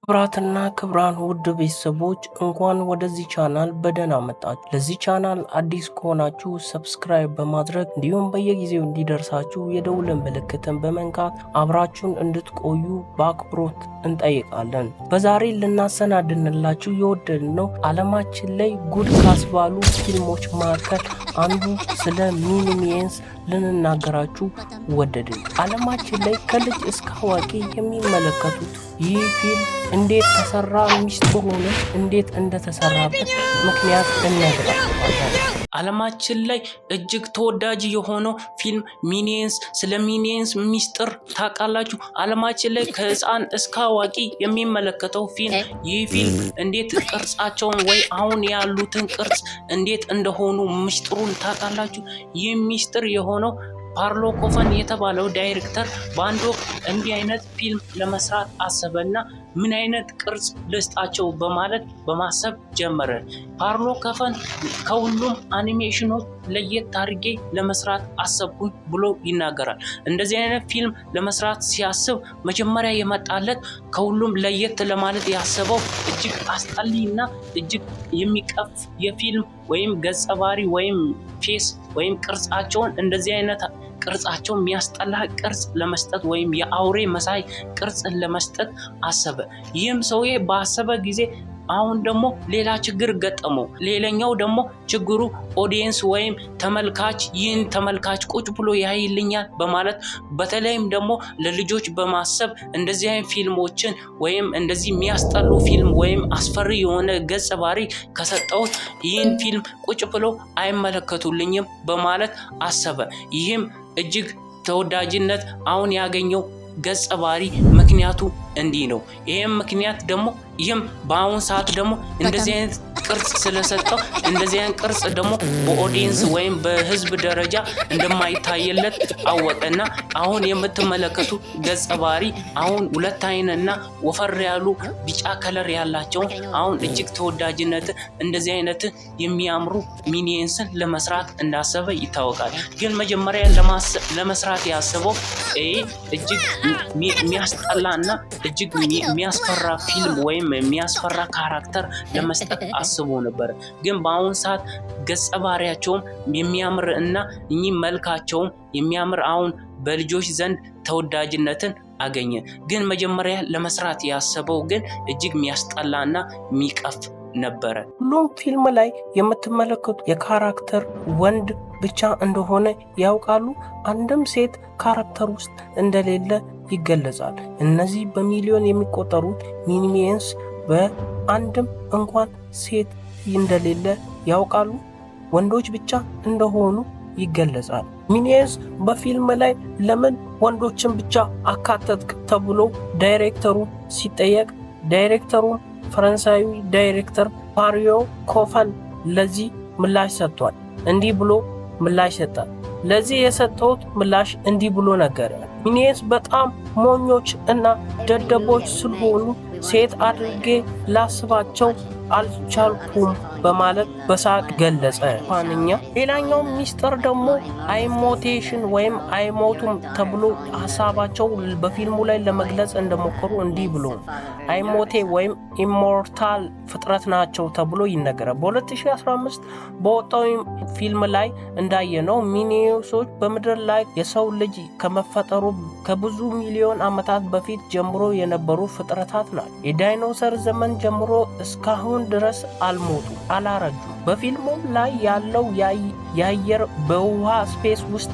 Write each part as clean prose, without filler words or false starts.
ክቡራትና ክቡራን ውድ ቤተሰቦች፣ እንኳን ወደዚህ ቻናል በደህና መጣችሁ። ለዚህ ቻናል አዲስ ከሆናችሁ subscribe በማድረግ እንዲሁም በየጊዜው እንዲደርሳችሁ የደውልን ምልክትን በመንካት አብራችሁን እንድትቆዩ በአክብሮት እንጠይቃለን። በዛሬ ልናሰናድንላችሁ የወደድነው ዓለማችን ላይ ጉድ ካስባሉ ፊልሞች መካከል አንዱ ስለ ሚኒየንስ ልንናገራችሁ ወደድን። ዓለማችን ላይ ከልጅ እስከ አዋቂ የሚመለከቱት ይህ ፊልም እንዴት ተሰራ፣ ሚስጥሩንም እንዴት እንደተሰራበት ምክንያት እነግራችኋለን። ዓለማችን ላይ እጅግ ተወዳጅ የሆነው ፊልም ሚኒየንስ። ስለ ሚኒየንስ ሚስጥር ታውቃላችሁ? ዓለማችን ላይ ከህፃን እስከ አዋቂ የሚመለከተው ፊልም፣ ይህ ፊልም እንዴት ቅርጻቸውን ወይ አሁን ያሉትን ቅርጽ እንዴት እንደሆኑ ሚስጥሩን ታውቃላችሁ? ይህ ሚስጥር የሆነው ፓርሎ ኮፈን የተባለው ዳይሬክተር በአንድ ወቅት እንዲህ አይነት ፊልም ለመስራት አሰበና ምን አይነት ቅርጽ ልስጣቸው በማለት በማሰብ ጀመረ። ፓርሎ ኮፈን ከሁሉም አኒሜሽኖች ለየት አድርጌ ለመስራት አሰብኩኝ ብሎ ይናገራል። እንደዚህ አይነት ፊልም ለመስራት ሲያስብ መጀመሪያ የመጣለት ከሁሉም ለየት ለማለት ያሰበው እጅግ አስጠሊና እጅግ የሚቀፍ የፊልም ወይም ገጸ ባህሪ ወይም face ወይም ቅርጻቸውን፣ እንደዚህ አይነት ቅርጻቸው የሚያስጠላ ቅርጽ ለመስጠት ወይም የአውሬ መሳይ ቅርጽን ለመስጠት አሰበ። ይህም ሰውዬ ባሰበ ጊዜ አሁን ደግሞ ሌላ ችግር ገጠመው። ሌላኛው ደግሞ ችግሩ audience ወይም ተመልካች፣ ይህን ተመልካች ቁጭ ብሎ ያይልኛል በማለት፣ በተለይም ደግሞ ለልጆች በማሰብ እንደዚህ አይነት ፊልሞችን ወይም እንደዚህ የሚያስጠሉ ፊልም ወይም አስፈሪ የሆነ ገጸ ባህሪ ከሰጠሁት ይህን ፊልም ቁጭ ብሎ አይመለከቱልኝም በማለት አሰበ። ይህም እጅግ ተወዳጅነት አሁን ያገኘው ገጸ ባህሪ ምክንያቱ እንዲህ ነው። ይህም ምክንያት ደግሞ ይህም በአሁን ሰዓት ደግሞ እንደዚህ አይነት ቅርጽ ስለሰጠው እንደዚህ አይነት ቅርጽ ደግሞ በ audience ወይም በህዝብ ደረጃ እንደማይታይለት አወቀና አሁን የምትመለከቱ ገጸ ባህሪ አሁን ሁለት አይንና ወፈር ያሉ ቢጫ color ያላቸውን አሁን እጅግ ተወዳጅነት እንደዚህ አይነት የሚያምሩ ሚኒየንስን ለመስራት እንዳሰበ ይታወቃል። ግን መጀመሪያ ለመስራት ያሰበው እጅግ የሚያስጠላ እና እጅግ የሚያስፈራ ፊልም ወይም የሚያስፈራ character ለመስጠት አስቦ ነበር። ግን በአሁን ሰዓት ገጸ ባህሪያቸውም የሚያምር እና እኚህ መልካቸውም የሚያምር አሁን በልጆች ዘንድ ተወዳጅነትን አገኘ። ግን መጀመሪያ ለመስራት ያሰበው ግን እጅግ የሚያስጠላና የሚቀፍ ነበረ። ሁሉም ፊልም ላይ የምትመለከቱ የ character ወንድ ብቻ እንደሆነ ያውቃሉ። አንድም ሴት character ውስጥ እንደሌለ ይገለጻል። እነዚህ በሚሊዮን የሚቆጠሩት ሚኒየንስ በአንድም እንኳን ሴት እንደሌለ ያውቃሉ። ወንዶች ብቻ እንደሆኑ ይገለጻል። ሚኒየንስ በፊልም ላይ ለምን ወንዶችን ብቻ አካተትክ ተብሎ ዳይሬክተሩ ሲጠየቅ፣ ዳይሬክተሩ ፈረንሳዊ ዳይሬክተር ፓሪዮ ኮፈን ለዚህ ምላሽ ሰጥቷል። እንዲህ ብሎ ምላሽ ሰጠ። ለዚህ የሰጠሁት ምላሽ እንዲህ ብሎ ነገረ። ሚኒየንስ በጣም ሞኞች እና ደደቦች ስለሆኑ ሴት አድርጌ ላስባቸው አልቻልኩም በማለት በሳቅ ገለጸ። ፓንኛ ሌላኛው ሚስጥር ደግሞ አይሞቴሽን ወይም አይሞቱም ተብሎ ሀሳባቸው በፊልሙ ላይ ለመግለጽ እንደሞከሩ እንዲህ ብሎ አይሞቴ ወይም immortal ፍጥረት ናቸው ተብሎ ይነገራል። በ2015 በወጣው ፊልም ላይ እንዳየነው ሚኒየንሶች በምድር ላይ የሰው ልጅ ከመፈጠሩ ከብዙ ሚሊዮን ዓመታት በፊት ጀምሮ የነበሩ ፍጥረታት ናቸው። የዳይኖሰር ዘመን ጀምሮ እስካሁን ድረስ አልሞቱም፣ አላረጁም። በፊልሙም ላይ ያለው የአየር በውሃ space ውስጥ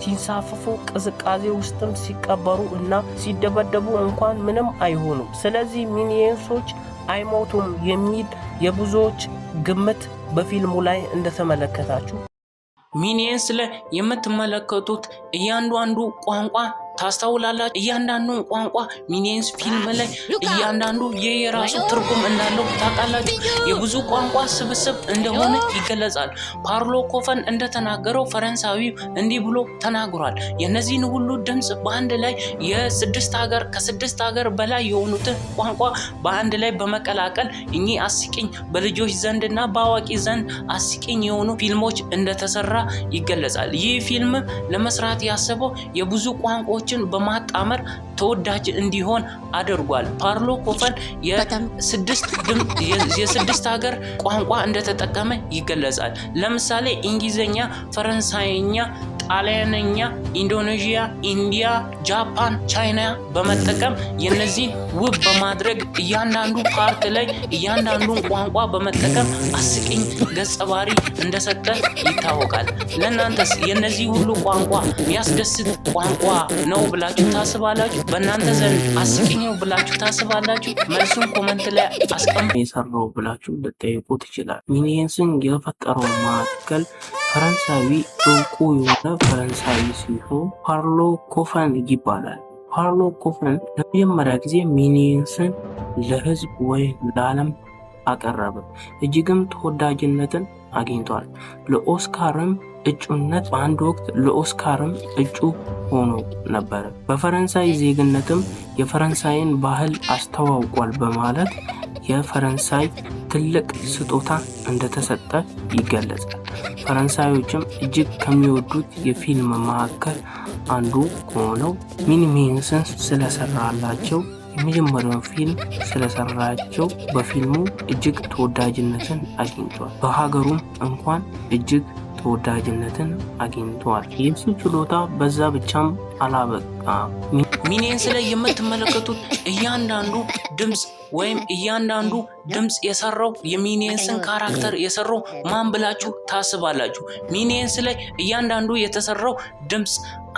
ሲንሳፈፉ፣ ቅዝቃዜ ውስጥም ሲቀበሩ እና ሲደበደቡ እንኳን ምንም አይሆኑም። ስለዚህ ሚኒየንሶች አይሞቱም የሚል የብዙዎች ግምት በፊልሙ ላይ እንደተመለከታችሁ። ሚኒየንስ ላይ የምትመለከቱት እያንዳንዱ ቋንቋ ታስተውላላችሁ። እያንዳንዱን ቋንቋ ሚኒየንስ ፊልም ላይ እያንዳንዱ የየራሱ ትርጉም እንዳለው ታውቃላችሁ። የብዙ ቋንቋ ስብስብ እንደሆነ ይገለጻል። ፓርሎ ኮፈን እንደተናገረው ፈረንሳዊ እንዲህ ብሎ ተናግሯል። የእነዚህን ሁሉ ድምፅ በአንድ ላይ የስድስት ሀገር ከስድስት ሀገር በላይ የሆኑትን ቋንቋ በአንድ ላይ በመቀላቀል እኚህ አስቂኝ በልጆች ዘንድ እና በአዋቂ ዘንድ አስቂኝ የሆኑ ፊልሞች እንደተሰራ ይገለጻል። ይህ ፊልም ለመስራት ያሰበው የብዙ ቋንቋዎችን ድምፆችን በማጣመር ተወዳጅ እንዲሆን አድርጓል። ፓርሎ ኮፈን የ6 ሀገር ቋንቋ እንደተጠቀመ ይገለጻል። ለምሳሌ እንግሊዝኛ፣ ፈረንሳይኛ፣ ጣሊያንኛ፣ ኢንዶኔዥያ፣ ኢንዲያ፣ ጃፓን፣ ቻይና በመጠቀም የነዚህን ውብ በማድረግ እያንዳንዱ part ላይ እያንዳንዱን ቋንቋ በመጠቀም አስቂኝ ገጸ ባህሪ እንደሰጠ ይታወቃል። ለእናንተስ የነዚህ ሁሉ ቋንቋ የሚያስደስት ቋንቋ ነው ብላችሁ ታስባላችሁ? በእናንተ ዘንድ አስቂኝ ነው ብላችሁ ታስባላችሁ? መልሱን comment ላይ አስቀምጡ። የሰራው ብላችሁ ልጠይቁ ትችላል። ሚኒየንስን የፈጠረው መካከል ፈረንሳዊ እውቁ የሆነ ፈረንሳዊ ሲሆን ፓርሎ ኮፈን ይባላል። ፓርሎ ኮፈን ለመጀመሪያ ጊዜ ሚኒየንስን ለሕዝብ ወይም ለዓለም አቀረበ። እጅግም ተወዳጅነትን አግኝቷል። ለኦስካርም እጩነት በአንድ ወቅት ለኦስካርም እጩ ሆኖ ነበረ። በፈረንሳይ ዜግነትም የፈረንሳይን ባህል አስተዋውቋል በማለት የፈረንሳይ ትልቅ ስጦታ እንደተሰጠ ይገለጻል። ፈረንሳዮችም እጅግ ከሚወዱት የፊልም መካከል አንዱ ከሆነው ሚኒሜንስን ስለሰራላቸው፣ የመጀመሪያውን ፊልም ስለሰራቸው በፊልሙ እጅግ ተወዳጅነትን አግኝቷል። በሀገሩም እንኳን እጅግ ተወዳጅነትን አግኝቷል። የሱ ችሎታ በዛ ብቻም አላበቃም። ሚኒየንስ ላይ የምትመለከቱት እያንዳንዱ ድምፅ ወይም እያንዳንዱ ድምፅ የሰራው፣ የሚኒየንስን character የሰራው ማን ብላችሁ ታስባላችሁ? ሚኒየንስ ላይ እያንዳንዱ የተሰራው ድምፅ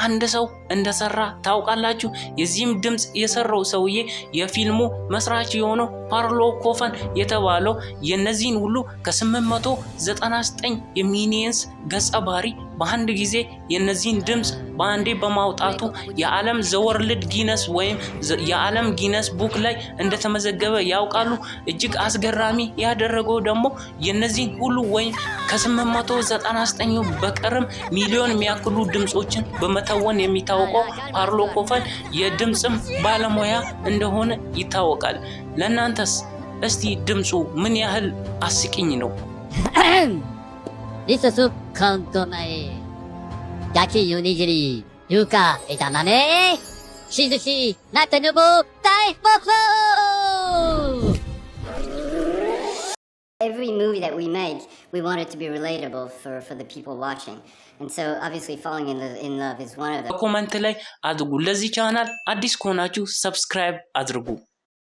አንድ ሰው እንደሰራ ታውቃላችሁ? የዚህም ድምፅ የሰራው ሰውዬ የፊልሙ መስራች የሆነው ፓርሎ ኮፈን የተባለው የነዚህን ሁሉ ከ899 የሚኒየንስ ገጸ ባህሪ በአንድ ጊዜ የነዚህን ድምፅ በአንዴ በማውጣቱ የዓለም the world Guinness ወይም የዓለም Guinness Book ላይ እንደተመዘገበ ያውቃሉ? እጅግ አስገራሚ ያደረገው ደግሞ የነዚህን ሁሉ ወይም ከ899 በቀርም ሚሊዮን የሚያክሉ ድምፆችን በመተወን የሚታወቀው ፓርሎ ኮፈን የድምፅም ባለሙያ እንደሆነ ይታወቃል። ለእናንተስ እስቲ ድምፁ ምን ያህል አስቂኝ ነው? 味噌スープコント前。焼きおにぎり、ゆか、枝豆、しずし、なたのぼ、大宝。 Every movie that we make, we want it to be relatable for the people watching. And so obviously falling in love is one of them. በ comment ላይ አድርጉ። ለዚህ ቻናል አዲስ ከሆናችሁ subscribe አድርጉ።